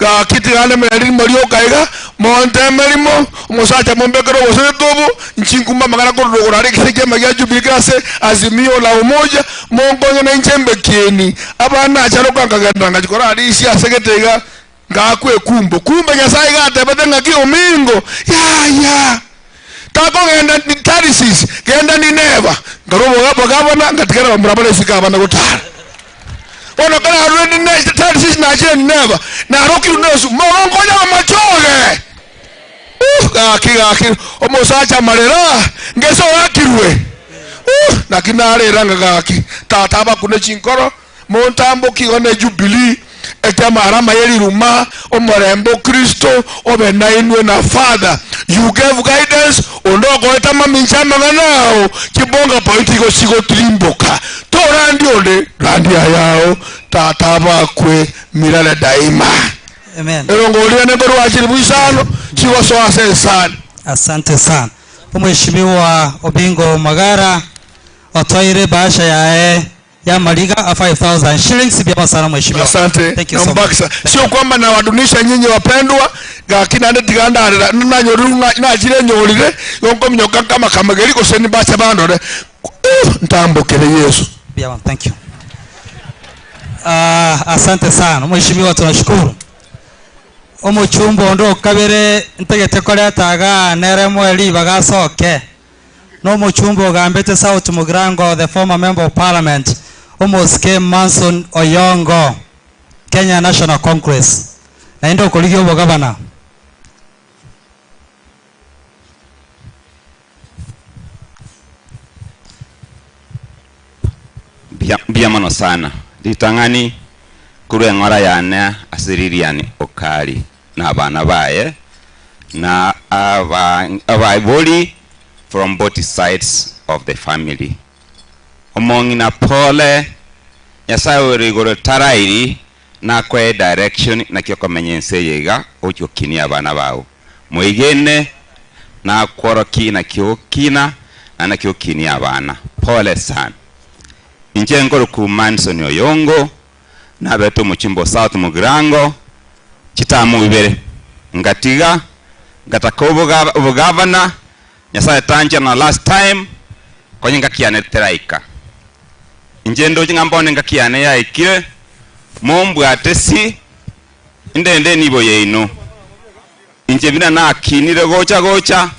Gaki tiga ndemere ririmo rioka iga, monte emerimo, omosacha mombekere obosereto obo, inche nkumbe amang'ana korwa rogoro aria ekese kiama gia Jubilee kere ase Azimio la Umoja, monkonye nainche mbe kieni. Abana nacharoka nkagenda ngachia korarisia ase gete iga, ngaakwa ekumbo. Kumbe Nyasae iga atebete ng'aki omingo, yaya! Takogenda Tarisisi, genda Nineva. Nkarua obogavana, ngatigara abamura bare isiko abana gotara. Bono kararure Nine- Tarisisi nachire Nineva, narokirwe nesu, mogonkonya amachoge. Uh, gaki gaki, omosacha amarera, ngese oakirwe. Uh, naki narera ng'a gaki, tata abakune chinkoro, Montambokie igo ne Jubilee, ekiamara amaya riruma, omorembe o Kristo obe nainwe na Father you gave guidance, onde okoete amamincha amang'ana ao, chibonga point igo chigotirimboka, torandi onde, randia ayao, Tata abakwe milele daima. Amen. Erongo riane nkorwa chilifu isano chigosoa ase esani. Asante sana Omweshimiwa Obingo Magara otoire bahasha yaye Y'amariga a 5000 shillings biabasara mheshimiwa. Asante. Thank you so much. Nambakisa. Sio kwamba nawadunisha nyinyi wapendwa, gaki naende tiga ndarera nanyorire ng'a nachire nyorire igo nkominyoka nkamakamageri gose nimbache bandore. Uh, ntambokere Yesu. Biaba, thank you. Ah, asante sana mheshimiwa, tunashukuru. Omochumba onde okabere ntagete koreta igaa nere moe ribaga asoke. Nomochumba ogambete South Mugirango the former member of parliament Omosike Manson Oyongo, Kenya National Congress, naende okorigia obogabana. Mbuya mono sana. Ritang'ani korwa eng'ora yane ase Lilian Okari na abana baye na abaibori from both sides of the family. Omong'ina pole, Nyasaye ore igoro tarairi nakoe direction naki okomenya ense eye iga ogochia gokinia abana bao. Moigene nakworokie naki ogokina na naki ogokinia abana. Pole sana. Inche nkorokwa Manson Oyongo, nabete omochimbo South Mugirango chitamu ibere, ngatiga ngataka obogavana, Nyasaye tancha na last time konya engaki yane teraika. Inche ndoche ng'a mbono engaki yane yaikire, mombwate si, indende enibo yaino. Inche buna nakinire gocha gocha,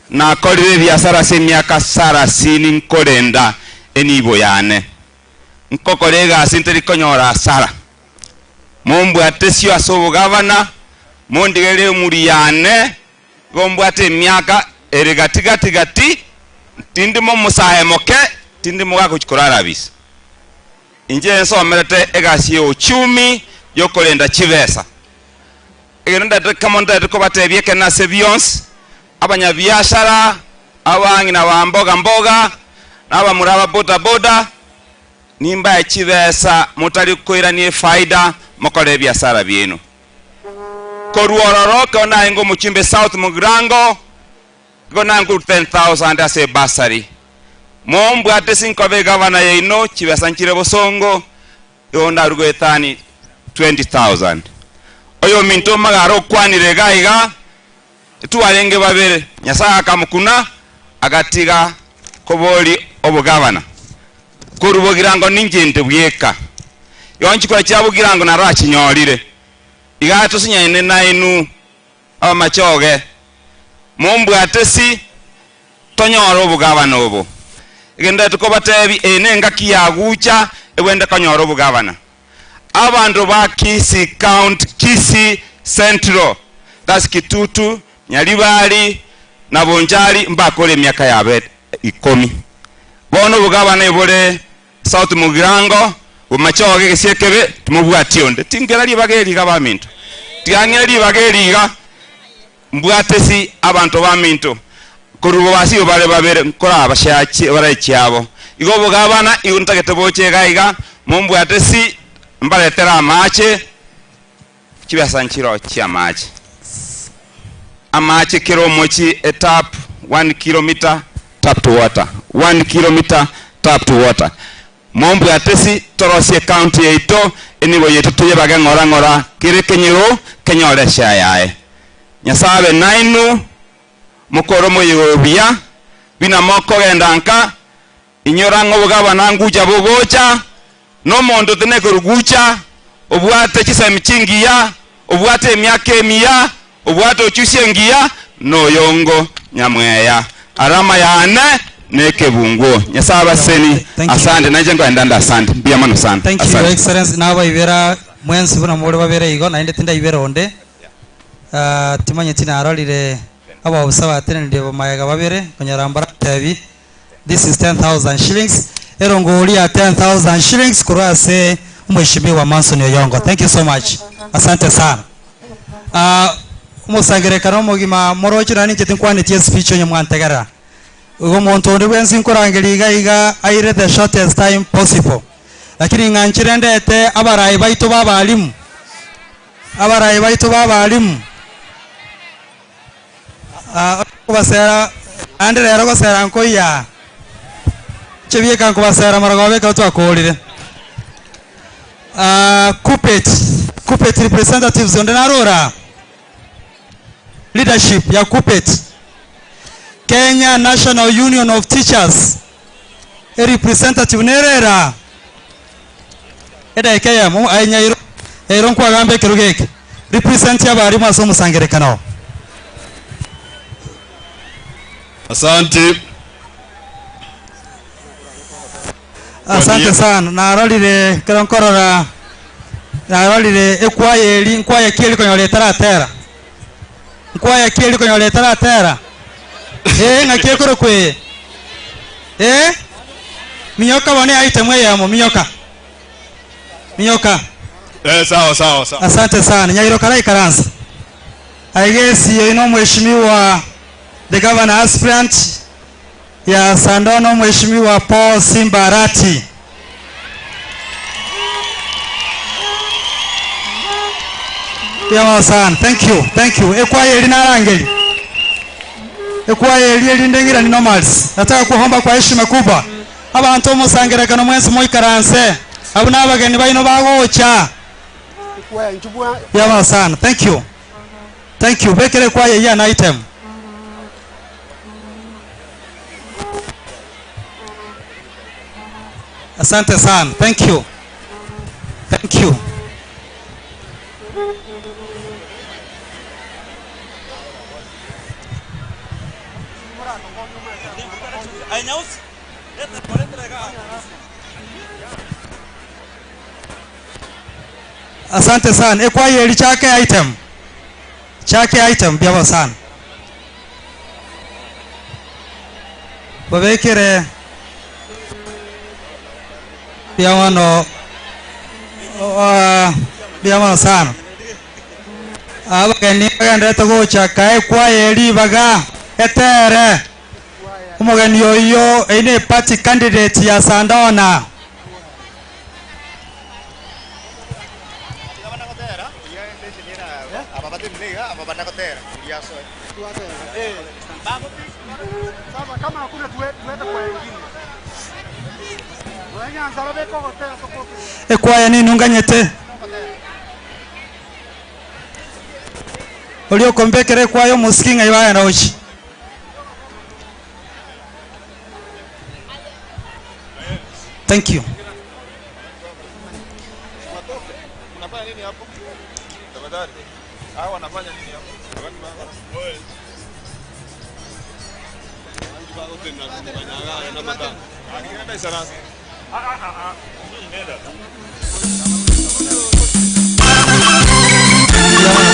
nakorire ebiasara ase emiaka sarasini nkorenda enibo yane. Nkokora egasi ntari konyora hasara. Mombwate sio ase obogavana, mondigererie emuri yane, igo mbwate emiaka ere gati gati gati, tindi momosae moke, tindi mogaka gochia korara abisi. Inche nsomerete egasi ya uchumi yokorenda chibesa. Egento ndete kamo ntagete kobatebia ekenene ase bionsi, abanyabiashara, abang'ina ba mboga mboga, na abamura ba boda boda, nimbae chibesa motari koirania efaida mokore ebiasara biaino. Korwa ororo ekero narenge omochimbe South Mugirango, igo nankorwa 10,000 ase ebursary. Mombwate sinkoba egavana yaino, chibesa nchire bosongo, Igo ndarue etani 20,000. Oyominto omagare okwanire iga iga, twarenge babere, Nyasae akamokuna, agatiga kobori obogavana. Korwa bogirango ninche inde bweka. Igo nchikura chia bogirango narachinyorire. Iga tosinyaine nainwe abamachoge, mombwate si, tonyore obogavana obo. Egento tokobatebi, eye nengaki ya gucha egwende konyora obogavana. Abanto ba Kisii County, Kisii Central, that's Kitutu, Nyaribari na Bonchari mbakore emiaka yabo ikomi. Bono obogavana ebore South Mugirango, Bomachoge egesie ekebe, timobwati onde. Tingera ribaga eri iga baminto. Tiga ng'ire ribaga eri iga. Mbwatesi abanto baminto korwa bobasi bare babere nkorabashache bare chiabo. Igo obogabana igo ntagete boche iga iga, mombwatesi mbaretere amache, chibesa nchiroo chi'amache. Amache kera omochie etap one kilometer tapped water, one kilometer tapped water. Mombwatesi torosie ecounty yaito Enibo yaito toyebage ng'ora ng'ora, kera ekenyoro kenyore eshare yaye. Nyasae abe nainwe, mokore omoyega oyo buya, buna mokogenda nka, inyora ng'a obogabana ngucha bogocha, na omonto otenenete gucha, obwate chisemi chingiya, obwate emiaka emiya, obwate ochusia engiya, noyongo nyamweya. Arama yane nekebunguo. Nyasae abaseni. Thank you. Asante nainche nkoenda nde asante. Mbuya mono sana. Thank you, Your Asante. Excellency. Nabaibera mwensi buna more babere igo, naende tindaibera onde. Ah, timanyeti narorire abaofisa batenenirie bomaega babere, konyora mbarantebi this is 10,000 shillings. Erongori ya 10,000 shillings korwa ase Omweshimiwa Manson Oyongo. Thank you so much. Asante sana. Ah, omosangererekano omogima moroche naende inche tinkwanetie espeech onye mwantegerera. Igo omonto onde bwensi nkorangeria iga iga aire the shortest time possible. Lakini ng'anchire ndete abarai baito ba abalimu, abarai baito ba abalimu, ah, kobasera naende rero gosera nkoiyaa, inche bieka nkobasera marogoba ekero twakorire. Ah, Kuppet, Kuppet representatives onde naro ora? Leadership ya Kuppet, Kenya National Union of Teachers, erepresentative nere era? Edaika eyemo, aye Nyairo, Nyairo nkwagamba ekerogo eke, represent abalimu ase omosangerekano oo. Asante. Asante sana, narorire ekero nkorora, narorire ekwaya eri, nkwaya ki eri konyora etaratera? Nkwaya ki eri konyora etaratera? Ee, ng'aki ekorokwa eye? Ee, minyoka bono eitem eyemo, minyoka, minyoka. Eh, sawa sawa sawa. Asante sana, Nyairo karaikaransa. Aiga esi oino omweshimiwa the governor aspirant ya Sandono Mheshimiwa Paul Simba Arati. Mbuya sana. Thank you. Thank you. Ekwaya eri narangeri. Ekwaya eri erinde ng'irani normals. Nataka kuomba kwa heshima kubwa. Abanto omosangerekano mwensi moikaranse. Abwo na abageni baino bagocha. Mbuya sana. Thank you. Thank you. Bekera ekwaya eyio an item. Asante sana. Thank you. Thank you. Asante sana. Ekwaya eri chake item. Chake item biabo sana. Babekere mbuya mono mbuya mono sana. Abageni bagenderete gocha kae ekwaya ribaga etere omogeni oyio eyio ne party candidate ya Sandona. Ekwaya ninunganyete oria okombekera ekwaya omosiki ng'ai bagenda gochia. Thank you.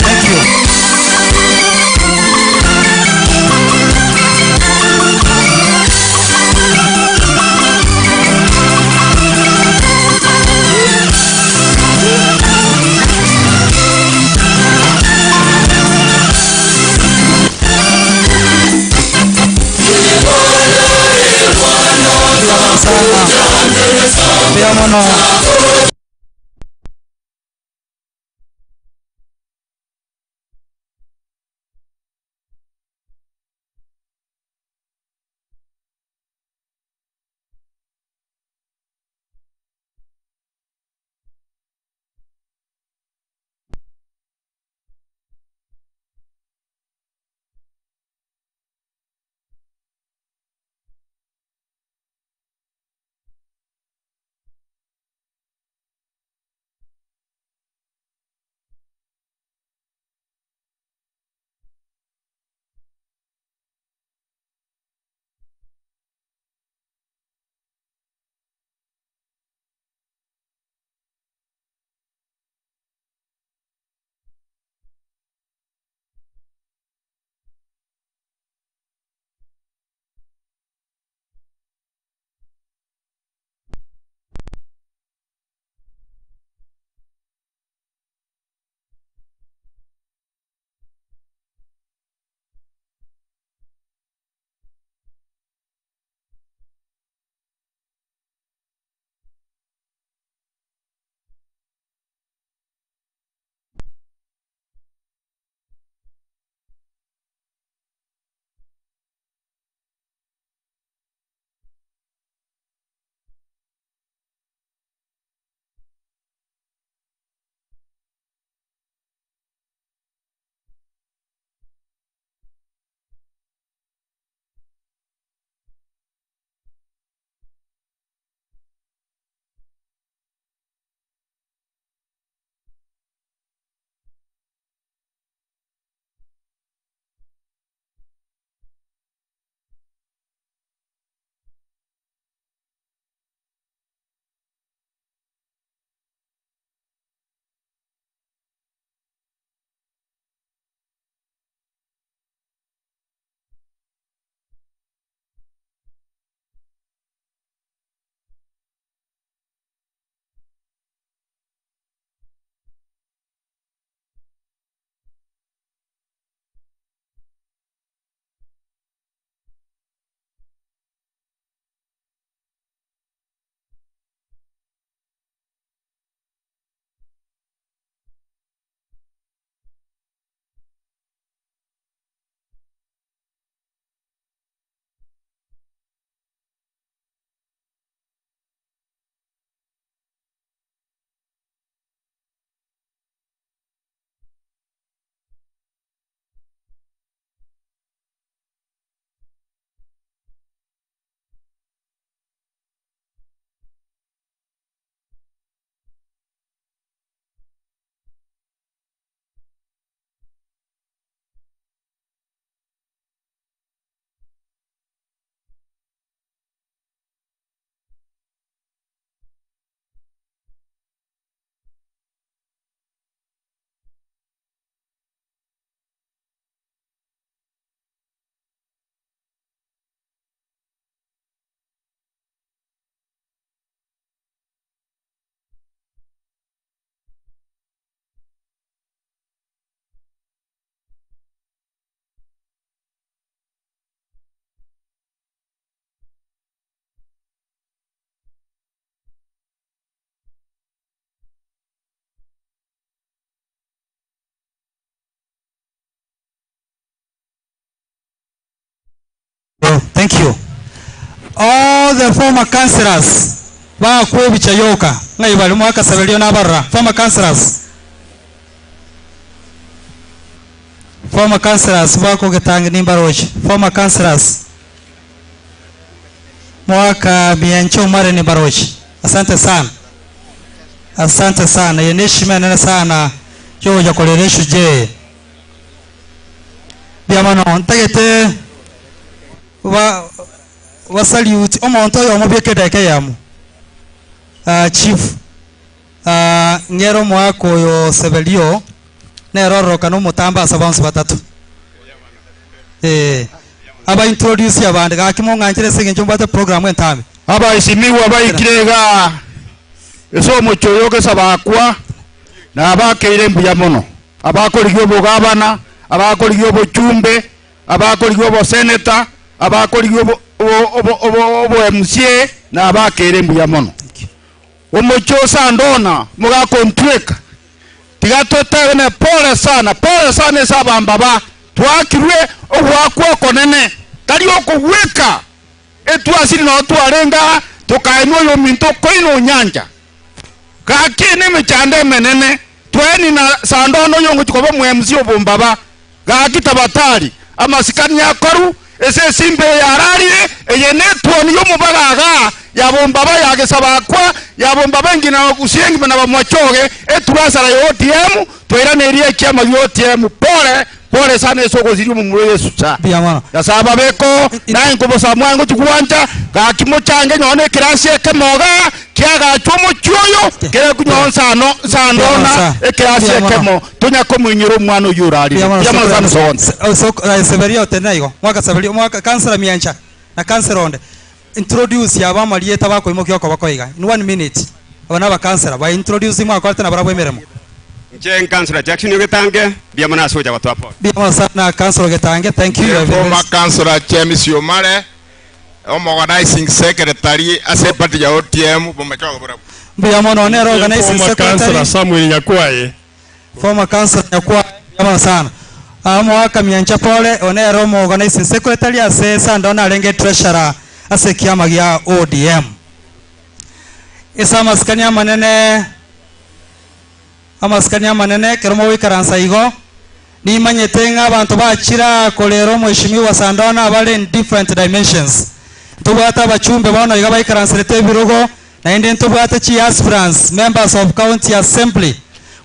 Thank you. Sana. Mbuya mono. Thank you. All the former councillors bagakwa ebicha yoka ng'ai bare mwakasaberio nabarora former councillors former councillors bakogetangi nimbaroche former councillors mwaka miencho omare nimbaroche asante sana asante sana eye neshima enene sana yogocha korera eshujaa eye Mbuya mono, ntagete ba basalute omonto oyomo bweka edageka eyemo. Ah, chief, ah, ng'ere omoaka oyo Seberio, nere ororokana omotambe ase bonsi batato. Eh, aba introduce abande, gaki mong'anchere ase eng'encho mbwate program entambe. Abaesimigwa baikire igaa ase omochie oyo ogesabakwa, na abakeire mbuya mono. Abakorigia obogabana, abakorigia obochumbe, abakorigia oboseneta, abakorigia obo obo obo obo MCA, na abakeire mbuya mono. Omochie o Sandona mogakontweka, tiga totebane pole sana, pole sana ase abambaba, twakirwe ogoakwa okonene, tari okogweka etwasiri nao twarenge aa, tokaenwa oyominto okoina onyancha. Gaki nemechando emenene, tweni na Sandona oyongochia koba omo-MC obombaba. Gaki tabatari, amasikani akoru, ase esimba eye yararire, eye netuoni y'omobaga agaa, ya bombaba ya gesabakwa, ya bombaba engina na gusii engima na bamwachoge, eturasara ya ODM, twairaneirie ekiama gia ODM. Pole, pole sana ase ogosiria omomura oyo esusa. Mbuya mono. Nyasae ababeke oo, naye nkobosa mwango gochia gwancha, gaki mochange nonye nekerasi ekemo igaa, Kiagachwe omochie oyo kere kunyoa nsano nsandona ekerasi ekemo, tonya komoinyora omwana oyio orarire. Mbuya mono sana Sogonte. Seberia otenena igo mwaka Seberia omwaka councillor Miancha na councillor onde introduce aba amarieta bakoimokia okoboko iga in one minute aba na abacouncillor ba introduce mwakorete nabarabwo emeremo. Inche Councillor Jackson Ogetange, mbuya mono ase ogocha gotoa pole. Mbuya mono sana Councillor Ogetange, thank you, you have been Former very. Councillor James Omare, Omoorganising secretary ase eparty ya ODM bomochogo borabwo. Mbuya mono nere organizing Former secretary. Councillor Samuel Nyakwaye. Former Councillor Nyakwaye mbuya mono sana. Ah, omogaka Miancha pole, oyo nere omoorganising secretary ase Sandon arenge treasurer ase ekiama gia ODM. Ase amasikani amanene Amasikani amanene ekero mogoikaransa igo, nimanyete ng'a abanto bachire aa korera omweshimiwa Sandona abare in different dimensions. Ntobwate abachumbe bono iga baikaranserete ebirogo, naende ntobwate chi aspirants, members of county assembly.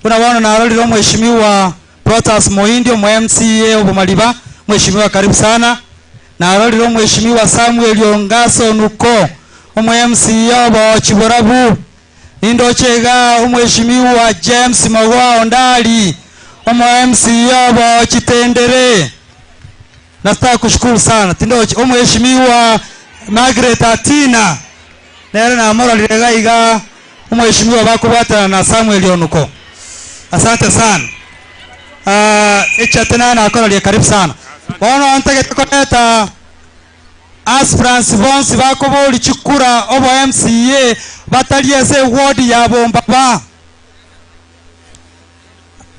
Buna bono narorire omweshimiwa Protas Moindi omo MCA o Bomariba, mweshimiwa karibu sana. Narorire omweshimiwa Samuel Ongasa Onuko, omo MCA o Boochi Borabu. Nindoche iga omweshimiwa James Mogoa Ondari, omo MCA obo Chitendere. Nataka kushukuru sana tindochi omweshimiwa Margaret Atina nere namororire iga iga omweshimiwa bakobwatana na Samuel Onuko. Asante sana. Ah, echate naye nakororie karibu sana. Bono ntagete koreta Aspirants bonsi bakoboria chikura obo MCA batari ase eward ya Bombaba.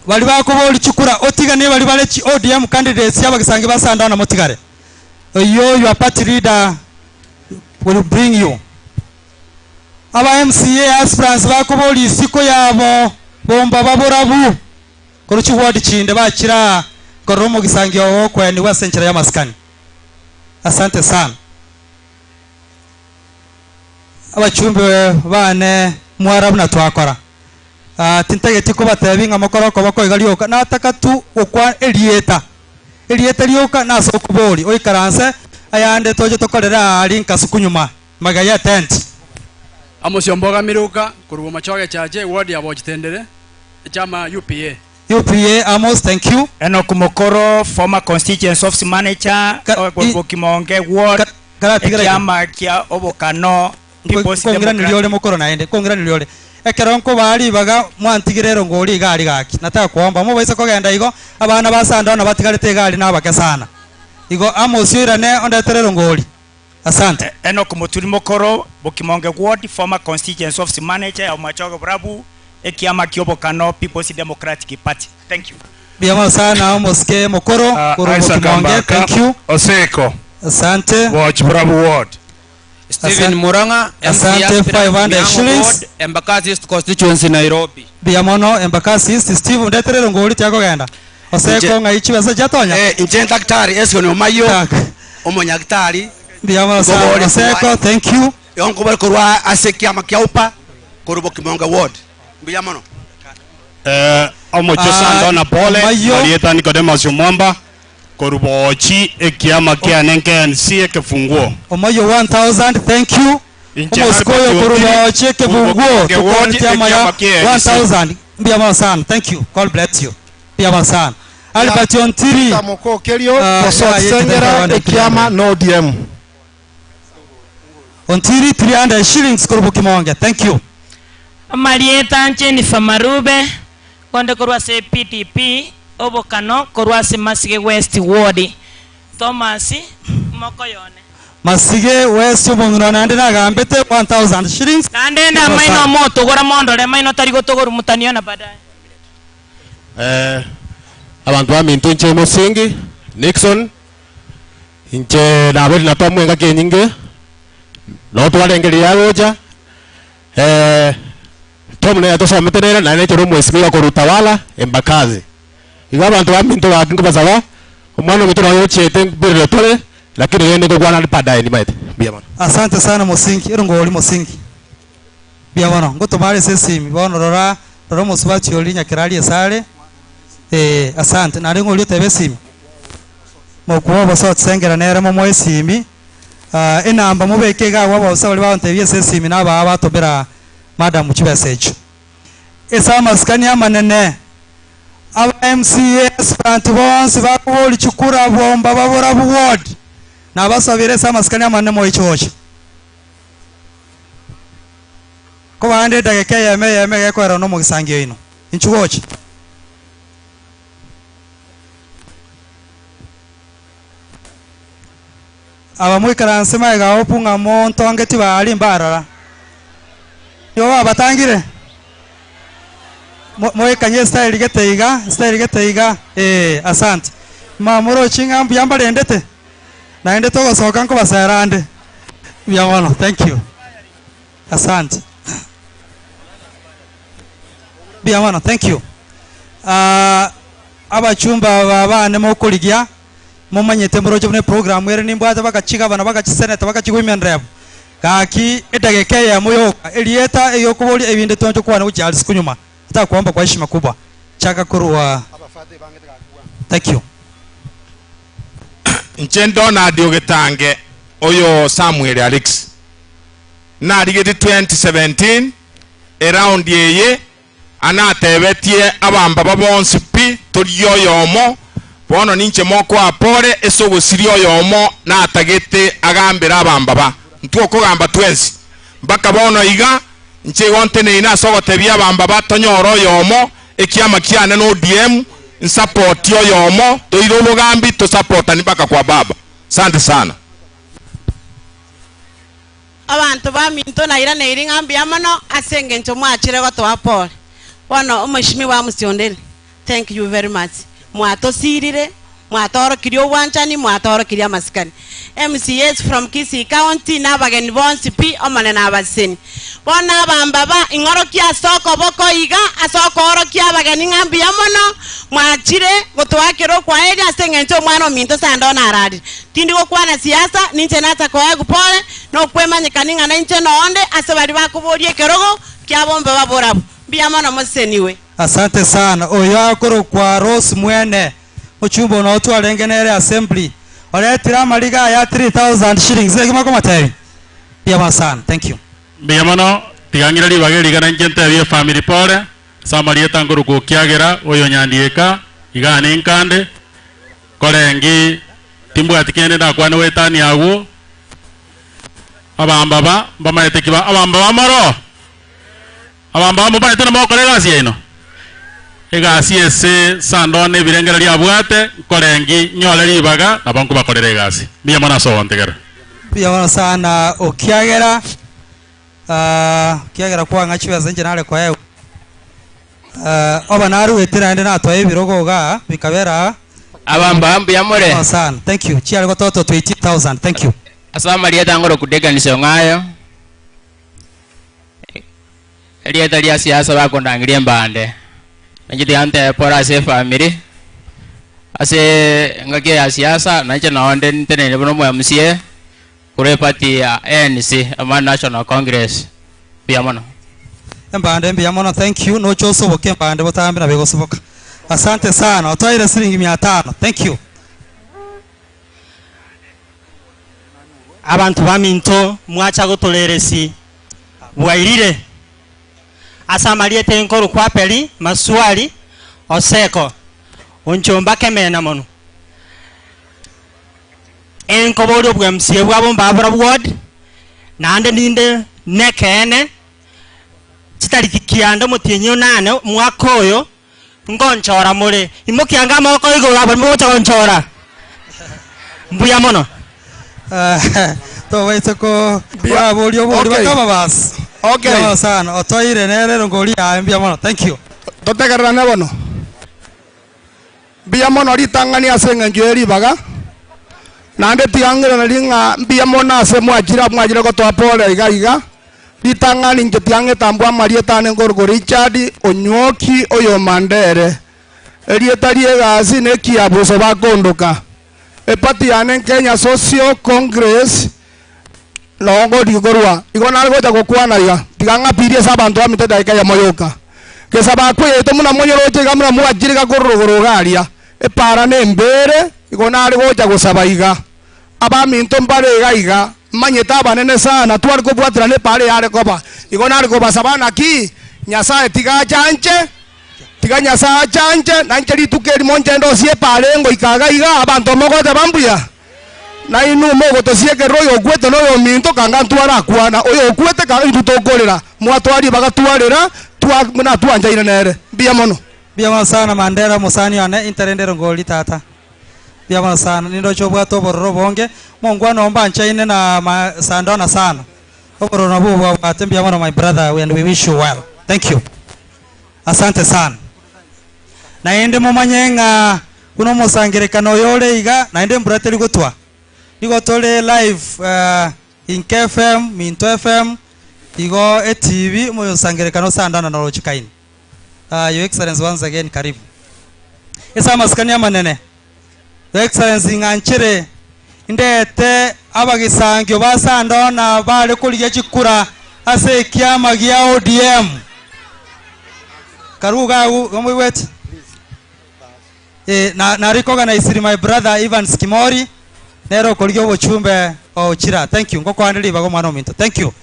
Baria bakoboria chikura otiganie baria bare chi ODM candidates abagisangi ba Sandana motigare. Oyio your party leader will bring you. Aba MCA aspirants bakoboria isiko yabo Bombaba borabu korwa chiward chinde bachire aa korora omogisangi oo okoenigwa ase enchera y'amasikani. Asante sana. Abachumbe bane mwara buna twakora. Ah, tintageti kobatebi ng'a mokore okoboko iga rioka, nataka tu gokwa erieta. Erieta rioka nase okobori, oikaranse ayande toche tokorere aa aria nkasuku nyuma, magega ye tent. Amos Omboga Miruka korwa Bomachoge Church, eward ya Bochitendere, echama UPA. UPA Amos thank you. Enock Mokoro, former constituency office manager, Ka- i- Bokimonge ward, Ka- karatigara iga. ekiama kia Obokano People's Kong'iraneria ore Democratic. mokoro naende, kong'iraneria ore. Ekero nkobaa ribaga mwantigire erongo oria iga aria gaki, nataka koomba. Mobaise kogenda igo, abana ba Sandona batigarete iga aria nabake sana. Igo Amos oirane ondetere erongo oria. Asante. Enock Moturi Mokoro, Bokimonge Ward, former constituency office manager ya Omachoge Borabu, ekiama kia Obokano People's Democratic Party. Thank you. Mbuya mono sana omosike mokoro Ah, korwa Isaac Bokimonge Ambaka thank you. Oseko. Asante. Boch Burabu Ward. Stephen Murang'a, MC Asante aspirant, 500 Mihango shillings. Ward, Embakasi East Constituency, Nairobi. Mbuya mono Embakasi East Steve ndeterere ngori tiakogenda. Oseko ng'ai chibesa chiatonya? Eh, inche Daktari Esoni Omayio, omonyagitari. Mbuya mono sana Nkobore Oseko, korwa- thank you. Nkobore korwa ase ekiama kia UPA korwa Bokimonge ward. Mbuya mono. Eh, omochie Ah, Sandona Pole, Omayio. marieta Nicodemus Omwamba, korwa Boochi, ekiama kiane nkensi ekefunguo. Omayio 1000 thank you. Inche Omosiko oyo Albert korwa Otiri, Boochi ekefunguo Bokimonge ward, tukonete amaya ekiama kia NC. 1000. Mbuya mono sana. Thank you. God bless you. Mbuya mono sana. Albert Ontiri. Mokokerio, Ah, Bosot yeah, Sengera, yeah, Ekiama, no ODM. Ontiri 300 shillings korwa Bokimonge. Thank you. Amarieta Jennifer Marube konde korwa ase PDP obokano korwa ase Masige West Ward Thomas mokoyone Masige West omong'ina naende nagambete 1000 shillings. naende nda maino motogora mondore maino tari gotogora mutaniona baadaye Eh, abantu baminto inche mosingi Nixon inche naberi natwamwe engaki enyinge notwarengeria yagocha eh, Tom nere tosomete nere naende ekero omwesimigwa korwa Utawala Embakasi igo abanto baminto gaki nkobasaba omwana ominto noyo ochiete mbirero tore lakini rende ntokwana are baadaye nimaete mbuya mono. Asante sana mosingi ero ngori mosingi mbuya mono ngotomare ase esimi bono rora rora omosubati oria nyakeraria esare eh asante naende ng'ori otebe esimi mokwo obosotisengera nere momoe esimi ah enamba mobeke iga abwo abausa baria bagontebia ase esimi nabaa batomera madam chibesa echio. Ase amasikani amanene aba MCA aspirant bonsi bakoboria chikura bomba baborabu ward nabasabire ase amasikani amanene moiche gocha. Kobande edageka eyemo eyemo egekoerana na omogisangio oino. Inchu gocha. Aba moikaranse magega ao pu ng'a montonge tibari mbarora. Nigo babatangire? Mo- Moikanye estyle gete iga, estyle gete iga, eh, asante. Mamorochi ng'a mbuya mbarendete? Naende togosoka nkobasera ande. Mbuya mono, thank you. Asante. Mbuya mono, thank you. Ah, abachumba aba bane mokorigia, Momanyete moroche buna eprogramu ere nimbwate baka chigavana baka chiseneta baka chiwomen rep. Gaki edageka eyemo yoka erieta eriokoboria ebinde tonche kwane gochia aria nyuma ntakuomba kwa heshima kubwa chaka korwa Thank you. Inche Donald Ogetange oyo Samuel Alex narigetie 2017 eround eye Anatebetie abambaba bonsi pi, Toria oyomo, bono ninche mokoa pore ase ogosiria oyomo natagete agambere abambaba. Ntwe okogamba twensi. Mpaka bono iga, inche igo nteneine ase ogotebia abambaba tonyore oyomo, ekiama kiane na ODM, nsapotie oyomo, toire obogambi, tosapotani mpaka kwa baba. Asante sana. Abanto baminto nairaneiri ng'a mbuya mono ase engencho mwachire gotoa pole. Bono Omweshimiwa Musiondeni, thank you very much. Mwatosirire, mwatoorokirie obwanchani, mwatoorokirie amasikani. MCAs from Kisii County na abageni bonsi pi, Omonene abasesenie. Bono abambaba, ing'orokie ase okoboko iga ase okoorokia abageni ng'a mbuya mono mwachire gotoakera okwaeria ase engencho omwana ominto Sandona ararire. Tindi gokwana siasa, ninche nacha koegwa pole, na okwemanyekania ng'a nainche nonde ase baria bakoboria ekerogo kiabo mbe baborabwo. Mbuya mono moseseniwe. Asante sana. Oyo akorokwa Rose mwene ochumba ono twarenge nere assembly oretire amariga aya 3000 shillings naki mokomotebia? Mbuya mono sana. Thank you. Mbuya mono, tiga ng'ire ribaga eri iga nainche ntebie efamiri pore, ase amarieta nkorokwa Okiagera, oyo Nyandieka, igaa ninkande, korenge timbwati kende ndakwane goetania agwo, abambaba mbamaete ki ba abambaba moro? Abambaba mobaete namogokora egasi yaino? Egasi ese sandone ebirengererio abwate, nkorengi nyore ribaga nabo nkobakorera egasi. Mbuya mono ase ogontegerera. Mbuya mono sana okiagera okiagera kwang'a chibesa inche nare koegwa. Oba naruete naende natoa ebirogo igaa bikabera aa. Abamba mbuya more. Oh, sana. Thank you. Chiare gototo to 18000. Thank you. Ase amarieta ngoro kudeganisha ng'ayo. Erieta ria siasa bakondangiria embande. Nainche tiga ntebe pore ase efamiri, ase engaki ya siasa, nainche nonde ntenene buna omo MCA, korwa eparty ya ANC, ama National Congress. Mbuya mono. Embande mbuya mono thank you noche osoboke embande botambe nabo egosoboka asante sana otoire siringi mia tano thank you. Abanto baminto mwacha gotoreresi bwairire ase amarieta enkorokwa Aperi, Masuari, Oseko, Onchomba Kemena mono. Enkoboria obwemsie bwabo mbabora ward, naende ninde nekeene, chitariki kianda omotienyi onane omwaka oyo, ngonchora more. Imokia anga amaboko igoro abwo mogocha gonchora. Mbuya mono. Tobaise ko koraboria obori Okay. bakaba basi. Okay. Mbuya mono sana. Otoire nere erongori yaye mbuya mono. Thank you. Totegererane bono. Mbuya mono ritang'ani ase eng'encho ye ribaga, naende tiga ng'iraneri ng'a mbuya mono ase mwachire mwachire gotoa pole iga iga. Ritang'ani inche tiga ng'etambwe amarieta ane nkorokwa Richard Onywoki oyo Mandere. Erieta ri'egasi nekiabuso bakondoka. Eparty yane Kenya Social Congress noo ngorigia korwa. Igo nare gocha gokwana iga, tiga ng'apirie ase abanto bamito edageka eyemo yoka. Gesaba akwo yaito buna monyoroche iga buna mwachire iga korwa rogoro iga aria, epaara nembere, igo nare gocha gosaba iga. Abaminto mbare iga iga, manyete abanene sana, tware kobwaterana epaara eyare koba. Igo nare kobasaba naki, Nyasae tiga achanche, Tiga Nyasae achanche, na inche rituko erimo nchende osie epaara engoika iga iga, abanto mogoteba mbuya. Na inwe mogotosiekerera oyokwete na oyominto, kanga ntwarakwana, oyokwete kanga intwe tokorera, mwatoa ribaga twarera, twa buna twanchaine nere. Mbuya mono. Mbuya mono sana Mandela omosani one interende erongori tata. Mbuya mono sana nindoche obwate obororo obonge mongwana oo mbanchaine na ma sandona sana obororo nabwo obwabwate mbuya mono my brother and we wish you well thank you. Asante sana. Naende momanye ng'a buna omosangererekano oyo ore iga, naende embura teri gotwa. Nigo tore live Inka FM, Minto FM, igo etibi omosangererekano osandana norochikaine. Your Excellency once again karibu. Ase amasikani amanene, Your Excellency ng'a nchere ndete abagisangio ba Sandona bare korigia chikura ase ekiama gia ODM. Karibu iga agwo, iga moigwete? Eh, na, na recognize my brother Evans Kimori, nere okorigia obochumbe o Uchira. Thank you. Ngokwane ribaga omwana ominto. Thank you.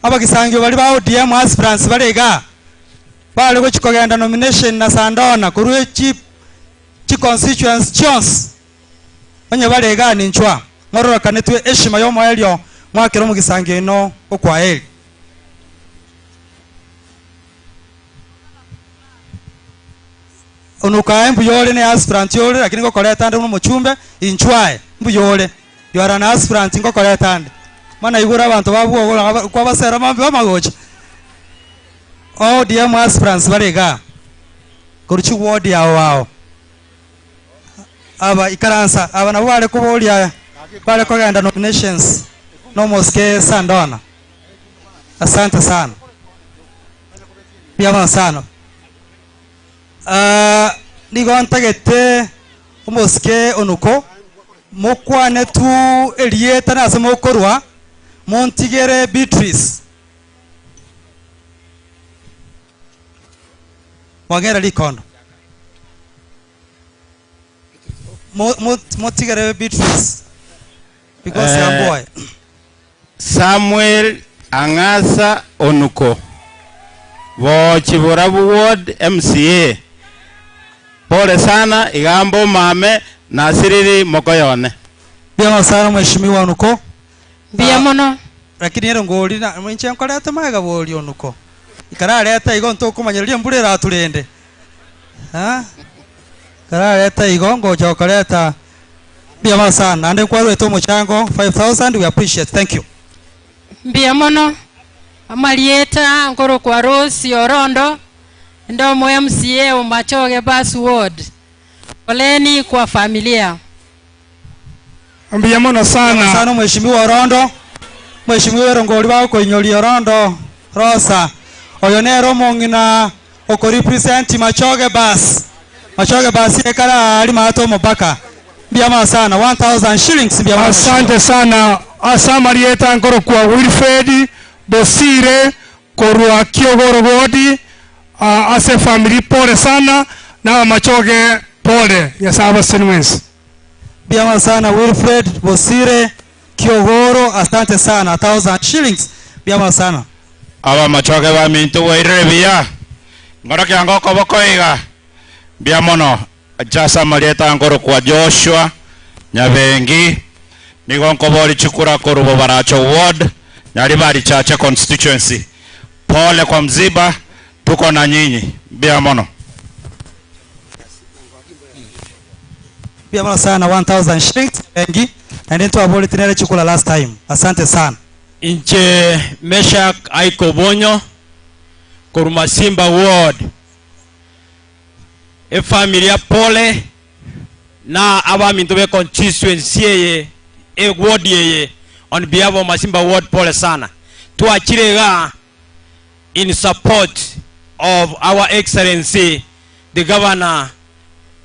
Abagisangio baria ba ODM aspirants bare igaa, bare gochi kogenda nomination na Sandona korwa echi chi constituency chionsi. Onye bare igaa ninchwa, ng'ororokanetwe heshima y'omoerio mwakere omogisangio oino okwaeri. Onukae mbuya ore ne aspirant ore lakini ngokoreta ande buna omochumbe inchwae mbuya ore you are an aspirant ngokoreta ande mana igoro abanto babwo kwabasera mambi bamagocha ODM aspirants bare igaa korwa chiward ao ao aba ikaransa aba nabo bare koboria bare kogenda nominations nomosike Sandona asante sana mbuya mono sana. Nigo ntagete omosike onuko, mokwane tu erieta na ase mokorwa, montigere Beatrice. Mwang'eire rikondo. Mo- mo- Motigere Beatrice because Eh, yamboe. Samuel Ang'asa Onuko, Bochi Borabu Ward MCA, Pole sana iga mbomame nasiriri mokoyone. Mbuya sana mheshimiwa Onuko. Mbuya mono. Lakini ere ngori na inche nkorete magega bori Onuko. Ikarareta igo ntokomanyereria embura eraturende. Ha? Ikarareta igo ngocha gokoreta mbuya mono sana. Naende nkwarwete omochango 5000 we appreciate. Thank you. Mbuya mono. Amarieta nkorokwa Rose Orondo, inde omo MCA o Machoge Bus Ward. Poleni kwa familia. Mbuya mono sana. Sana omweshimiwa Orondo, omweshimiwa Erongori bagokoinyoria Orondo Rosa. Oyo nere omong'ina oko represent Machoge bus. Machoge bus ekare aria maate omopaka. Mbuya mono sana 1000 shillings mbuya mono mweshimiwa. Asante sana ase amarieta nkorokwa Wilfred Bosire korwa Kiogoro ward ase efamiri pole sana na abamachoge pole Nyasaye abaseseni mwensi. Mbuya mono sana Wilfred Bosire Kiogoro asante sana 1000 shillings mbuya mono sana. Abamachoge baminto bwairire buya, nkoro kiango okoboko iga, mbuya mono. Inche ase amarieta nkorokwa Joshua Nyabengi, nigo nkoboria chikura korwa Bobaracho Ward, Nyaribari Chache Constituency. Pole kwa mziba, tuko na nyinyi. Mbuya mono. Mbuya mono sana 1000 shillings Nyabengi, naende ntwaboretie nere chikura last time. Asante sana. Inche Meshack Aiko Obonyo korwa Masimba Ward. Efamiri ya pole na abaminto be constituency eye e ward eye on behalf of Masimba ward pole sana. Twachire igaa in support of our excellency the governor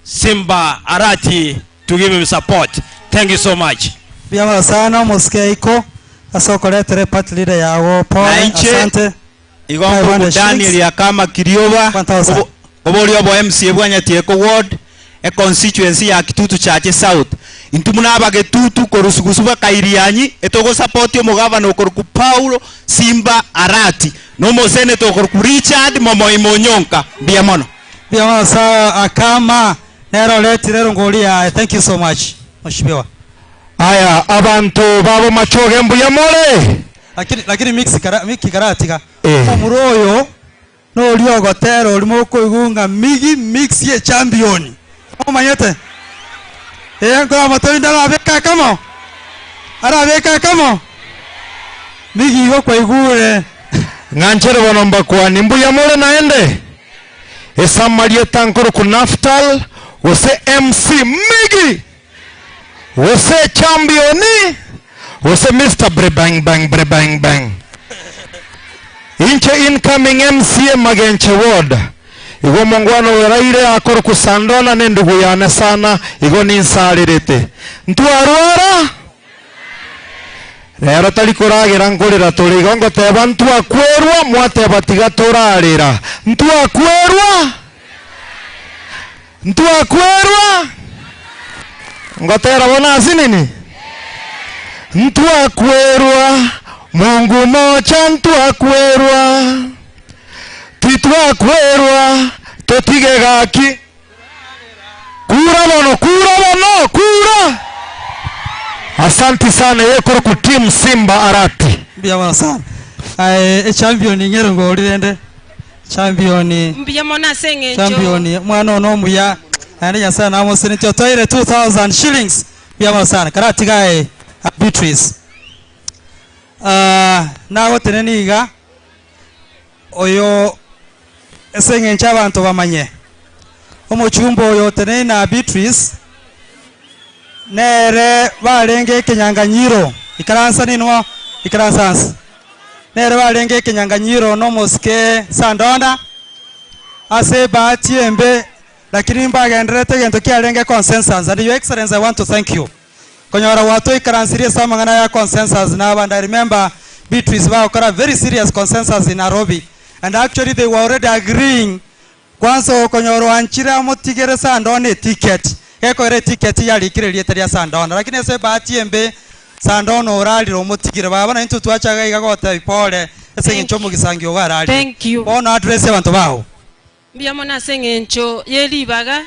Simba Arati to give him support. Thank you so much. Mbuya mono sana omosike Aiko ase okoretera eparty leader yago pole Na inche asante. igo nkobu Daniel akama kirioba oboria obo MCA bwa Nyatieko ward e constituency ya Kitutu Chache South. Intwe buna abagetutu korwa sugusu baka Irianyi etogosupport omogavana okorokwa Paul Simba Arati na omoseneta okorokwa Richard Momoima Onyonka. Mbuya mono. Mbuya mono sana Akama nere oretire erongori yaye thank you so much mheshimiwa. Aya abanto babo machoge mbuya more? Lakini lakini mix kara miki karatiga Eh. omura oyo noria ogotera oria mokoigwa ng'a migi mix ye champion omanyete eh nkore amatorinde arabeke akamo arabeke akamo migi igo kwaigure Ng'anchere bono mbakwani mbuya more naende? Ase amarieta nkoroku Naftal gose MC Migi. Gose chambioni, gose Mister Brebang bang brebang bang. Inche incoming MCA Magenche ward. Igo omongwana oyo oraire akorokwa Sandona nendugu yane sana igo ninsarerete. Ntwarwara? Rero tari koragera nkorera tore igo ngoteba ntwakwerwa mwateba tiga torarera. Ntwakwerwa? Ntwakwerwa? Ngotera bono ase nini? Ntwakwerwa, Mungu mocha ntwakwerwa, titwakwerwa, totige gaki. Kura bono, kura bono, kura! Asanti sana ekorokwa team Simba Arati. Mbuya mono sana. Aye echampion ng'ere ngori rende. Champion. Mbuya mono ase eng'encho. Champion omwana one omuya naende Nyasaye namosenetie otoire 2000 shillings mbuya mono sana karatiga aye Beatrice. Ah, nagotenenia iga oyo ase eng'encho abanto bamanye omochumba oyo oteneine na Beatrice nere barenge ekenyanganyiro ikaransa ninwo ikaransa anse. Nere barenge ekenyanganyiro nomosike Sandona ase ebahati embe, lakini mbagendererete egento kiarenge consensus and your excellency I want to thank you konyora gwatoikaransirie ase amang'ana ya consensus na abande I remember Beatrice bagokora very serious consensus in Nairobi and actually they were already agreeing kwanza okonyora oanchire amotigere Sandona eticket gekoira eticket yarikire erieta ria Sandona lakini ase ebahati embe Sandona orarire omotigire baba naintwe twacha iga gotebia pole ase eng'encho omogisangio ogo ararire. Thank you. Bono address abanto bao. Mbuya mono ase eng'encho ye ribaga,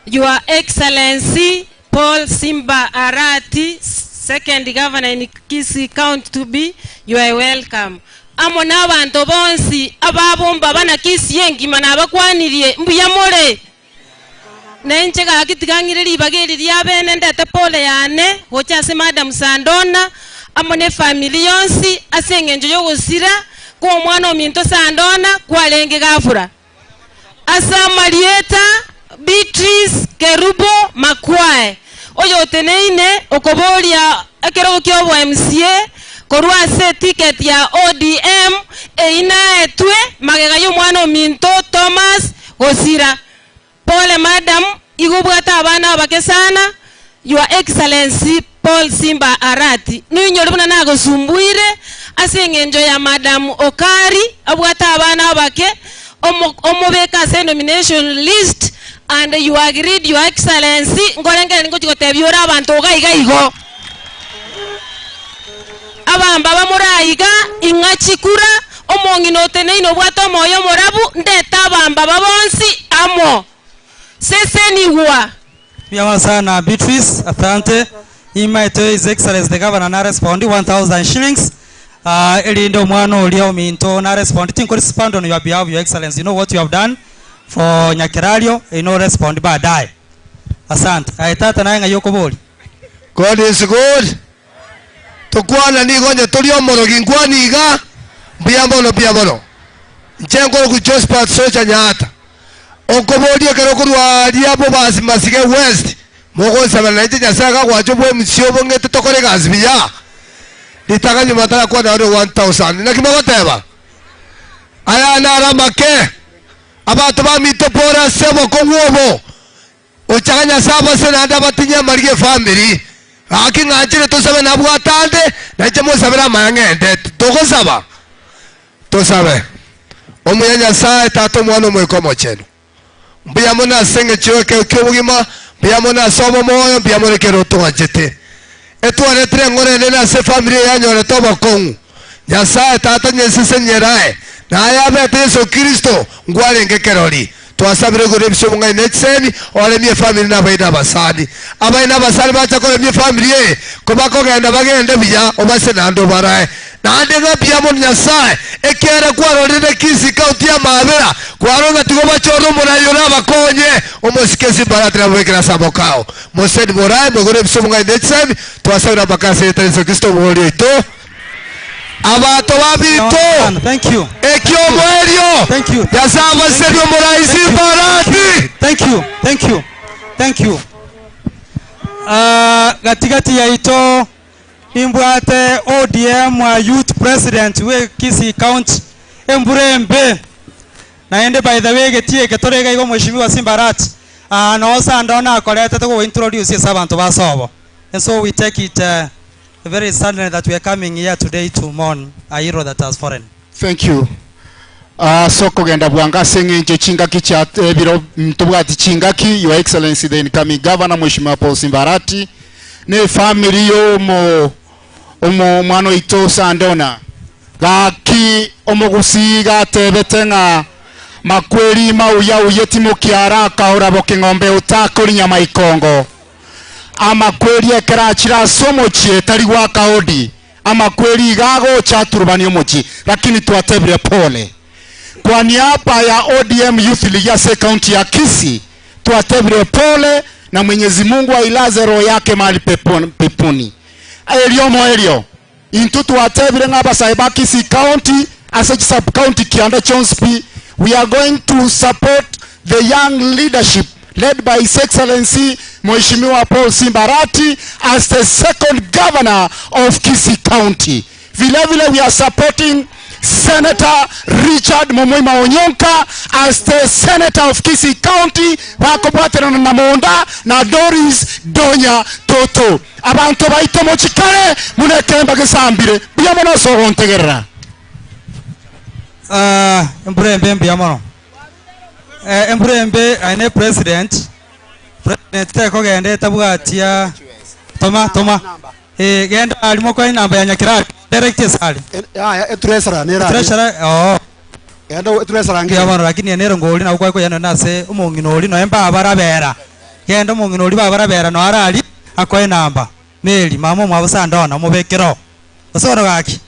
Your Excellency Paul Simba Arati, Second Governor in Kisii County to be, you are welcome. Amo nabanto bonsi ababomba bana Kisii engima nabakwanirie, mbuya more? Na inche gaki tiga ng'ire ribaga eri ria bene ndete pole yane gocha ase Madam Sandona amo ne efamiri yonsi ase eng'encho y'ogosira kw'omwana ominto Sandona kwarenge gafura. Ase amarieta Beatrice Kerubo. Oyoteneine okoboria ekerogo kia obo MCA korwa ase eticket ya ODM eyio naetwe magega y'omwana ominto Thomas Gosira. Pole madam, igo obwate abana abake sana, Your Excellency Paul Simba Arati, noinyore buna nagosumbuire ase eng'encho ya madam Okari abwate abana abake, omo omobeke ase enomination list and you agreed Your Excellency, nkorengereria ngochia gotebia ore abanto iga iga igo. Abamba bamore aiga, ing'a chikura, omong'ina oteneine obwate omoyo omorabu, ndete abamba aba bonsi amo. Sesenigwa. Mbuya sana Beatrice, asante. Nimaete His Excellency the Governor na respond 1000 shillings. Erinde omwana oria ominto na respond tinko respond on your behalf Your Excellency. You know what you have done for Nyakerario, you know respond baadaye. Asante. Aye tata naye ng'ai okobori? God is good. Tokwana nigo onye tori omorogi nkwani iga, mbuya mono mbuya mono. Inche nkorokwa Josphat Socha Nyaata. Okoboria ekero okorwa aria Bobasi Masige West, mogonsabera nainche Nyasae akagwacha obwa MC obo ng'ete tokore egasi buya. Ritang'ani nyuma ntarakwana ore 1000. Naki mogoteba? Aya naro amake, abanto baminto pore ase obokong'u obo. Gochaka Nyasae abase naende abatinye amariga efamiri. Gaki ng'anchire tosabe nabwate ande, nainche mosabere amaya ng'ende. Togosaba? Tosabe. Omuya Nyasae, Tata, Omwana, Omoika Omochenu. Mbuya mono ase eng'encho y'ekeo ki'obogima, mbuya mono ase obomoyo, mbuya mono ekero otwanchete. Etwaretire eng'ora enene ase efamiri eye yanyorete obokong'u. Nyasae Tata nyesese nyerae, na aye abete Yeso Kristo, ngwarenge kerori. Twasabire igoro ebise obong'aini ne chisemi, oremie efamiri na abaini abasani. Abaini abasani bacha koremia efamiri eye, kobakogenda bagende buya, obase naende obarae. Naende ng'a mbuya mono Nyasae, ekiagera kwarorire Kisii County y'amaabera, kwarora ng'a tigo bachore omorai orabakonye, omosike ase imbarati nabobekere ase amaboko ao. Moseni morae, moigore ebise obong'aini ne chisemi, twasabire amaka ase erieta ria Yeso Kristo Omobori oito. Abanto babinto, ekiomoerio, Nyasae abaserie omorai Simbarati. Thank you, thank you, thank you. Ah, gatigati yaito nimbwate ODM youth president we Kisii County embura embe naende by the way egetii eke tore iga igo mheshimiwa Simbarati ah, noo sando nakoretete gogo introduce ase abanto ba sobo and so we take it uh, Very sadly that we are coming here today to mourn a hero that has fallen. Thank you. Ase okogenda bwango ase eng'encho chingaki chia ebiro ntobwati chingaki, Your Excellency the incoming Governor Mheshimiwa Paul Simba Arati na efamiri ya omo omo omwana oito Sandona. Gaki omogusii gatebete ng'a makweri mauya uye timokiara akaora boking'ombe otakori nyama ikongo. Amakweri ekero achire ase omochie tari goaka hodi, amakweri iga agocha aturubanie omochie, lakini twatebire pole. Kwa niaba ya ODM Youth League ase ecounty ya Kisii, twatebire pole na Mwenyezi Mungu ailaze roho yake mahali peponi. Erio omoerio, intwe twatebire ng'a abasae ba Kisii County ase chisub county kianda chionsi pi, we are going to support the young leadership led by His Excellency Mheshimiwa Paul Simba Arati as the second governor of Kisii County. Vile vile we are supporting Senator Richard Momoima Onyonka as the Senator of Kisii County bakobwaterana na Monda na Doris Donya Toto. Abanto baito mochikare buna ekemba gesambire. Mbuya mono ase ogontegerera. Ah, embura embe mbuya mono. Eh, embura embe aye ne president, president tekogenda etabwatia toma toma. Eh, genda aria mokoe enamba ya Nyakirari, direct ase aria. Yaya, etresara nere aria. Etresara, oo. Genda etresara Mbuya mono, lakini ene erongo oria nabo kwakoyana nase omong'ina oria noe mbabarabera. Genda omong'ina oria babarabera noe araria, akoe enamba. Mary, mama omwabo Sandona, omobekere oo. Gose bono gaki?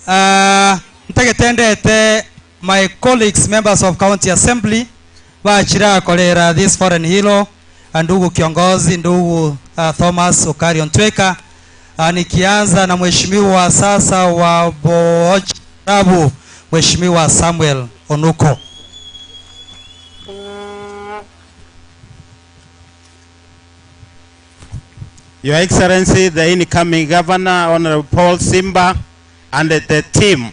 Ah, ntagete ndete my colleagues members of county assembly bachire akorera this foreign hero ndugu kiongozi ndugu uh, Thomas Okari Ontweka uh, nikianza na mheshimiwa sasa wa Bocharabu mheshimiwa Samuel Onuko. Your Excellency the incoming Governor Honorable Paul Simba and the team.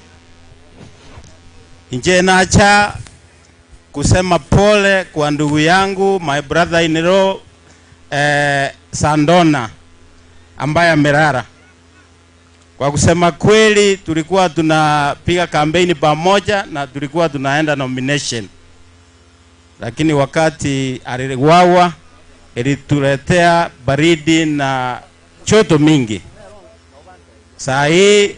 Inche nacha kusema pole kwa ndugu yangu my brother in law eh, Sandona ambaye amelala. Kwa kusema kweli, tulikuwa tunapiga kampeni pamoja na tulikuwa tunaenda nomination, lakini wakati aliuawa ilituletea baridi na choto mingi. Saa hii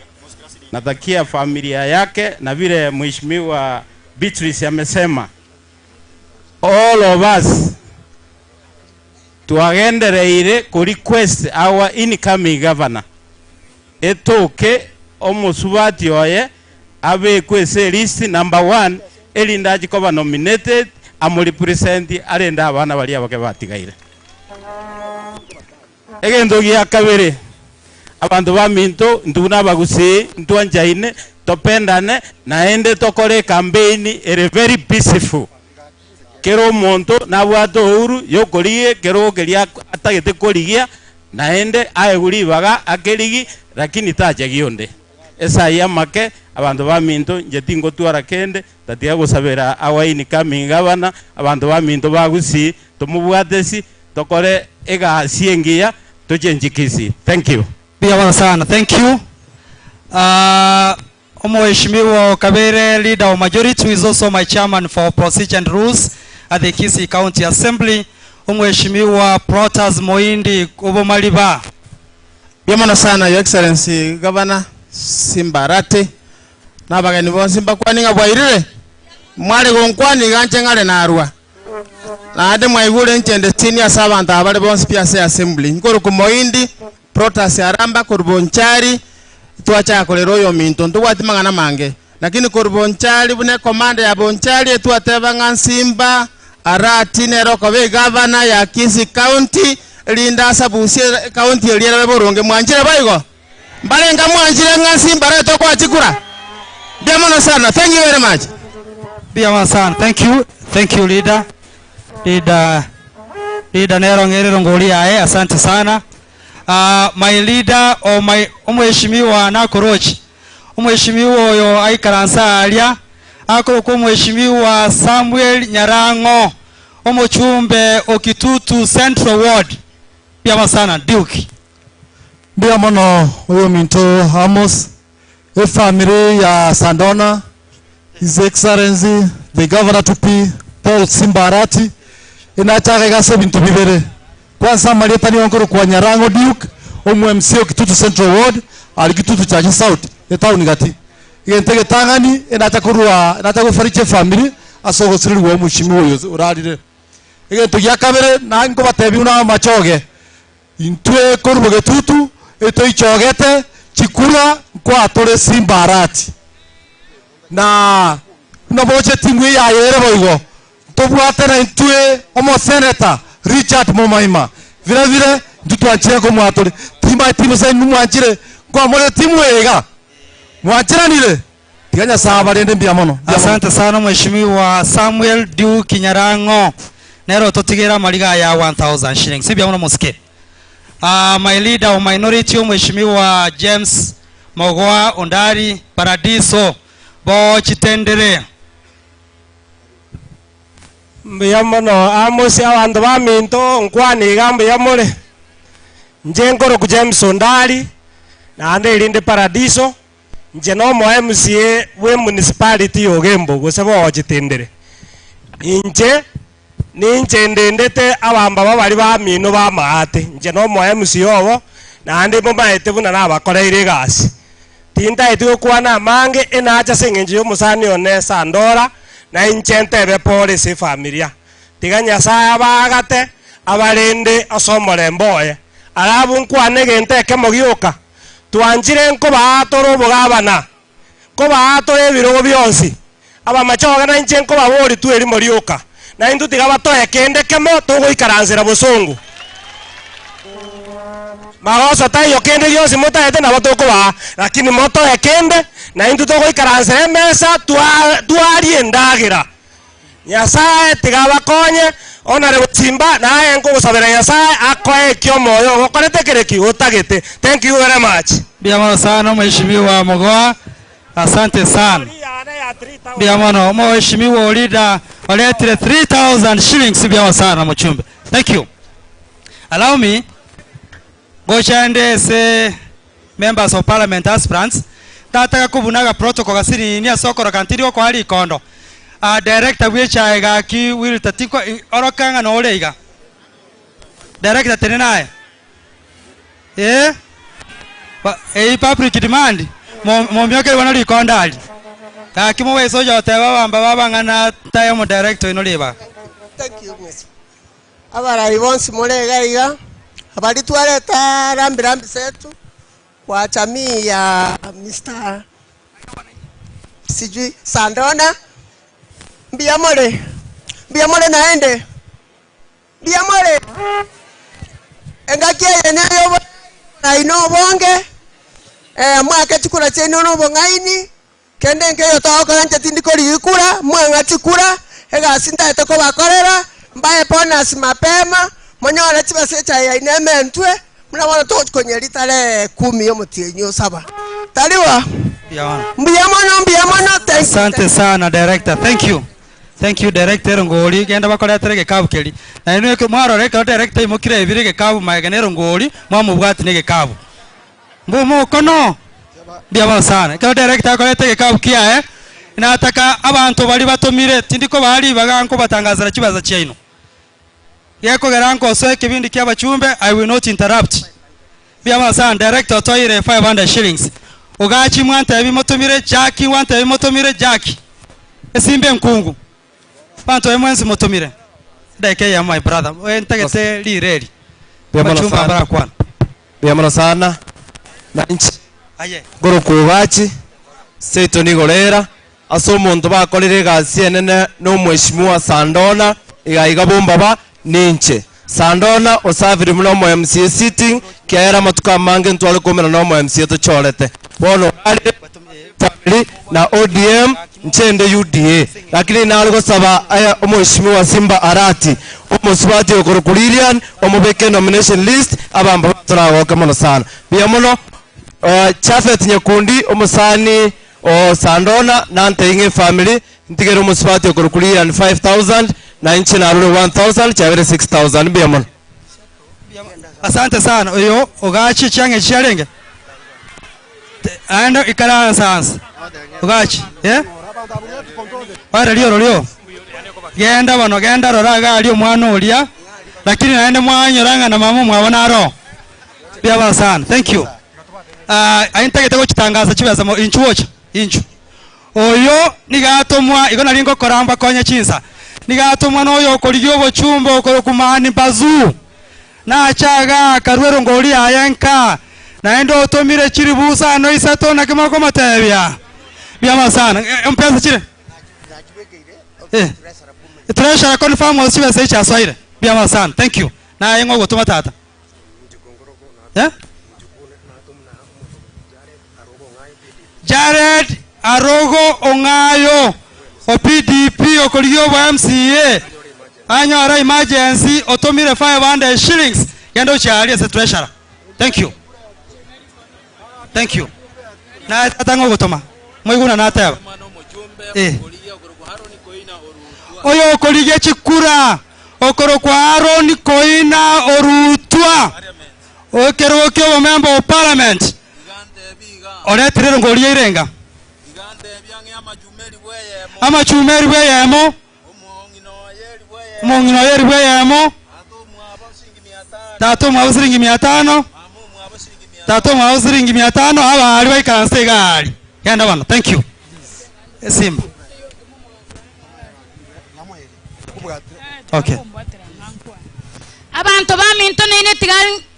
natakia familia yake na vile Mheshimiwa Beatrice amesema, all of us twagendereire ku request our incoming governor etoke omusubati oye abekwe ase list number one erinde achi koba nominated amorepresent arende abana baria abake batigaire. Egento gia kabere abanto baminto intwe buna abagusii ntwanchaine topendane naende tokore ecampaign ere very peaceful. Kera omonto nabwate uhuru yokorigia ekerogo keria atagete korigia naende aegwe ribaga akerigi lakini tachegia onde. Esai amake abanto baminto inche tingotwara kende tatiga gosabera our incoming governor abanto baminto ba Gusii tomobwate esi tokore egasi engiya tochenchi Kisii. Thank you. Mbuya mono sana. Thank you. Uh, Omheshimiwa Okabere, leader of majority, who is also my chairman for procedure and rules at the Kisii County Assembly. Omheshimiwa Protas Moindi Obomaliba. Mbuya mono sana Your Excellency Governor Simba Arati na abageni bonsi mbakwani ng'a bwairire mware gonkwani iga nche ng'are narwa naende mwaigure inche nde senior ase abanto aba bare bonsi pi ase assembly nkorokwa Moindi Protas Aramba korwa Bonchari twachaka korera oyominto ntobwati mang'ana mange lakini korwa Bonchari buna ecommand ya Bonchari etwateba ng'a Simba Arati nere okoba egavana ya Kisii County rinde asabusie ecounty eria erabe boronge mwanchire boigo? Mbarenga mwanchire ng'a Simba Arati okoa chikura? Mbuya mono sana thank you very much. Mbuya mono sana. Thank you. Thank you leader. Leader leader nero ng'erero ngori yaye asante sana. Uh, my leader or my omheshimiwa nakorochi omheshimiwa oyo aikaransa aria akorokwa omheshimiwa Samuel Nyarang'o omochumbe o Kitutu Central Ward. Mbuya mono sana Duke. Mbuya mono oyominto Amos, efamiri ya Sandona, His Excellency the Governor to be Paul Simba Arati, enachaka iga ase ebinto bibere. Kwanza amarieta nigo nkorokwa Nyarang'o Duke, omo MCA o Kitutu Central Ward, aria Kitutu Chache South, etown gati. Egento egetang'ani enacha korwa enacha gofariji efamiri ase ogosirerigwa omoshimiwa oyo orarire. Egento gia kabere na nkobatebia buna amachoge, Intwe korwa bogetutu etoichogete chikura nkwatore Simba Arati, na buna boche timu eye yaye ere boigo ntobwate na intwe omoseneta Richard Momaima vile vile intwe twanchire komwatore timbae timu seinu mwanchire nkwamorire timu eye iga mwancheranire tiga Nyasaye abarende mbuya mono mbuya mono. Asante sana Mheshimiwa Samuel Duke Nyarang'o. Nere ototigere amariga aya 1000 shillings. Mbuya mono mosike. Uh, my leader of minority Mheshimiwa James Mogoa Ondari Paradiso bochitendere. Mbuya mono Amos abanto baminto nkwane iga mbuya more. Inche nkoroku James Ondari naende erinde Paradiso Inche nomo MCA bwe municipality ya Ogembo gose bogochitendere. Inche ninche ndendete abambaba baria bamino b'amaate. Inche nomo MCA obo naende momaete buna nabakoreire egasi. Tintaeti gokwana amange enache ase eng'encho y'omosani one Sandora na inche ntebe pore ase efamilia. Tiga Nyasae abaagate abarende ase omorembe oye. Arabu nkwane egento ekemo gioka. Twanchire nkobaatora obogabana, nkobaatora ebirogo bionsi, abamachoge na inche nkobaboria tu erimo rioka, na intwe tiga batoe kende kemo togoikaransera bosongo. Magoso taiyo kende gionsi motaete nabo tokobaa, lakini motoe kende, na intwe togoikaransera emesa twa twarie endagera. Nyasae tiga abakonye, Honourable Simba, naye nkogosabera Nyasae akoe eki omoyo ogo okorete kere ki otagete. Thank you very much. Mbuya mono sana Mheshimiwa Mugoa, asante sana. Mbuya mono Mheshimiwa Olida oretire 3000 shillings, mbuya mono sana mochumbe. Thank you. Allow me gocha ende ase members of parliament aspirants ntataka kobuna aga protocol gasinini ase okoroka ntiri gokoa rikondo. Ah, director bw'echae gaki Wilter tinko oroka ng'a nore iga. Director tenena aye. Eh, ba eyio public demand, mo momioke bono rikondo aria. Gaki mobaise ocha goteba abamba baba ng'a natae omodirector oino ribaga. Thank you, Miss. Abarai bonsi more iga iga, abari twareta rambi rambi setu kwa jamii ya Mr. sijui Sandona, mbuya more, mbuya more naende, mbuya more. Engaki eye neyo oborai na obonge, eh, mwake chikura chiaino na obong'aini, Kende nkeiyo togokora inche tindi korigia kura, mwang'a chikura, egasi ntaete kobakorera, mbae bonus mapema, monyore chibesa echae yaino ementwe, buna bono togochi konyia ritare kumi y'omotienyi o saba. Taribo? Mbuya mono, mbuya mono, thank you. Asante sana director, thank you. Thank you director erongori, genda bakoretere egekabu keria. Na inwe ekero mwarora ekero director aimokire ebire egekabu magega na erongori, mwamobwati na egekabu. Mbomokono mbuya mono sana. Ekero director akoreta egekabu kiaye, nataka abanto baria batomire, tindi kobaa ribaga nkobatangasera chibesa chiaino. Gekogera nkosoa ekebindi kia abachumbe, I will not interrupt. Mbuya mono sana, director otoire 500 shillings. Ogachi mwantebi motomire, Jackie mwantebi motomire, Jackie. Esimba enkungu. Abanto baye mwensi motomire. Edaika eyemo my brother, ntagete rira eri. Mbuya mono Abachumba sana. mbarakwana. Mbuya mono sana na inche Aye. nkorokwa Ogachi, seito nigo rera, ase omonto bakorire egasi enene na omweshimiwa Sandona iga iga bombaba ninche. Sandona osafiri buna omo MCA sitting kiagera amatuko amange ntware koumera na omo MCA tochorete. Bono orarire family na ODM inche inde UDA. Lakini nare gosaba aya omweshimiwa Simba Arati omosubati okorokwa Lilian omobeke nomination list abambo batoragoke mono sana. Mbuya mono Japhet Nyakundi omosani o Sandona nantebie ng'a efamily ntigere omosubati okorokwa Lilian 5000 na inche narure 1000 chiabere 6000 mbuya mono. Asante sana oyo ogachi chiang'e chiarenge aende ikaransa ansa ogachi eh ore rioro genda bono genda rora iga aria omwana oria lakini naende mwanyora ng'a na mama omwabo naro mbuya mono sana thank you Ah, aye ntagete gochitangasa chibesa mo inchu gocha inchu oyo niga atomwa igo nari ngokora mbakonye chinsa niga atomwa na oyo okorigia obochumba okorokwa mani bazuu Nache iga akarua erongori yaye nka, naende otomire chilifu isano isato, naki mokomotebia? Mbuya mono sana. Mpesa chire? Eh. Treasurer confirm gose chibesa echi asoire. Mbuya mono sana. Thank you. Naye ng'o ogotoma tata? Eh? Jared Arogo Ong'ayo o PDP okorigia obo MCA anyore emergency otomire 500 shillings genda ochie aria ase treasurer. Thank you. Thank you. Naye tata ng'o ogotoma? Mwaiguna nateba. Eh. Oyo okorigia chikura okorokwa Aaron Koina Orutwa Ekerogo ki'obomemba o parliament oretire erongo riria irenga amachuma eribu eyemo omong'ina oye eribu eyemo tata omwabo siringi mia tano tata omwabo siringi mia tano abaari baikaranse iga aria genda bono thank you esimba okay. Abanto baminto nainwe tiga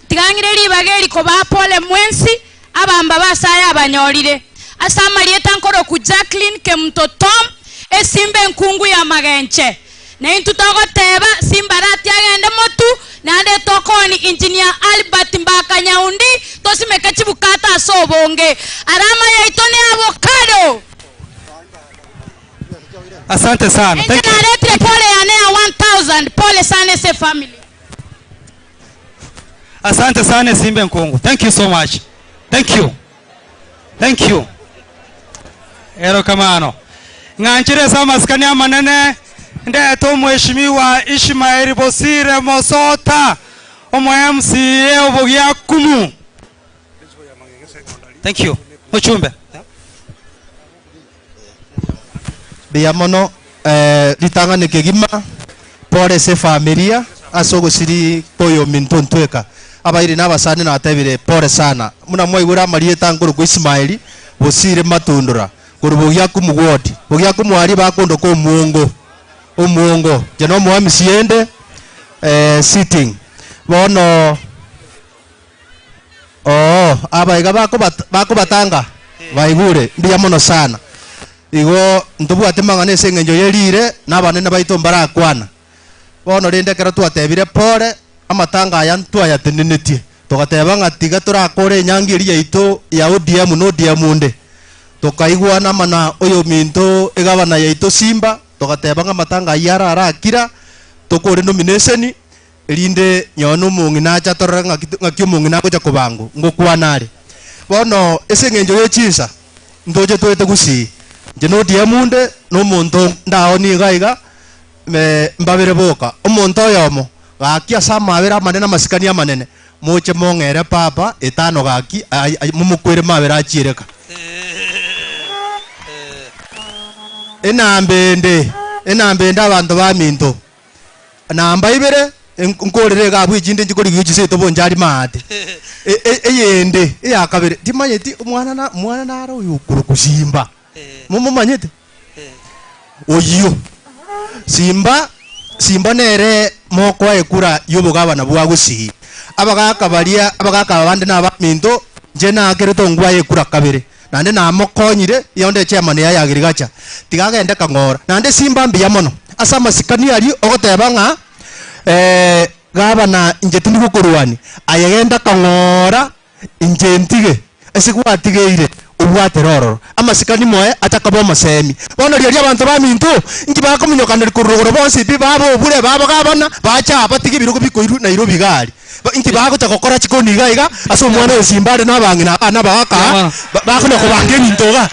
tiga ng'ire ribaga eri kobaa pole mwensi, abamba b'ase aya abanyorire. Ase amarieta nkorokwa Jacqueline Kemunto Tom, esimba enkungu ya magenche. Na intwe togoteba Simba Arati agende motu, naende tokoni Engineer Albert Mbaka Nyaundi tosimeke chibukato ase obonge. Arama yaito ne avocado. Asante sana. Inche Thank you. naretire Thank you. 1000. Pole sana ase efamily. Asante sana esimba enkungu thank you so much thank you thank you erokamano ng'anchire ase amasikani amanene ndete omweshimiwa Ishmael Bosire Mosota omo MCA obogiakumu thank you mochumbe. Mbuya mono eh, ritang'ani kegima pore ase efamilia ase ogosiri kwa oyominto ntweka. Abairi na abasani natebire pore sana. Buna mwaigure amarieta nkorokwa Ismaeli Bosire Matundura korwa Bogiakumu ward. Bogiakumu aria bakondoka Omuongo Omuongo. Inche nomoamisi ende eh, sitting. Bono Oo, aba iga bakobat bakobatanga baigure, mbuya mono sana. Igo ntobwate mang'ana ase eng'encho ye riire, na abanene baito mbarakwana. Bono rende ekero twatebire pore, amatanga aya ntwayatenenetie, togateba ng'a tiga torakore enyangi eria yaito ya ODM na ODM onde. Tokaigwana ama na oyominto egavana yaito Simba, togateba ng'a amatanga ayio arare akira, tokore nomination, Erinde nyowe nomong'ina ache atorore ng'aki ng'aki omong'ina agocha kobangwa, ngokwana are. Bono ase eng'encho ye chinsa, ntoche toete gusii, inche nodm onde, na omonto ndaonie iga iga, mbabere boka. Omonto oyomo, gaki ase amabera amanene amasikani amanene, moche mong'ere papa etano gaki ai ai momokwere mabera achiereka. Enamba ende, enamba ende abanto baminto. Namba ibere, nkorere iga abwo echinde nchikorigigwa chiseto bonchari maate. Eyende, eya kabere, timanyeti omwana na omwana nare oyo okorokwa Simba. Momomanyete? Oyio. Simba, Simba nere mokoa ekura y'obogabana bwa Gusii. Abagaka baria, abagaka aba bande na abaminto, inche naakerete ongwae ekura kabere. Naende namokonyire, yonde echairman yaye ya agriculture, tiga agende kang'ora. Naende Simba mbuya mono ase amasikani aria ogoteba ng'a gavana inche tindi gokorwania, aye genda kang'ora inche ntige, ase gwatigeire obwatere ororo. Amasikani moe acha koba omosemi. Bono riaria abanto baminto, inki bakominyokaneria korwa rogoro bonsi pi baba obure baba gavana, bache aa batige ebirogo bikoirwa Nairobi iga aria. Inki bagocha gokora chikoni iga iga ase omwana oyo Simba are nabang'ina abana abagaka aa, bakonya kobanga ebinto igaa.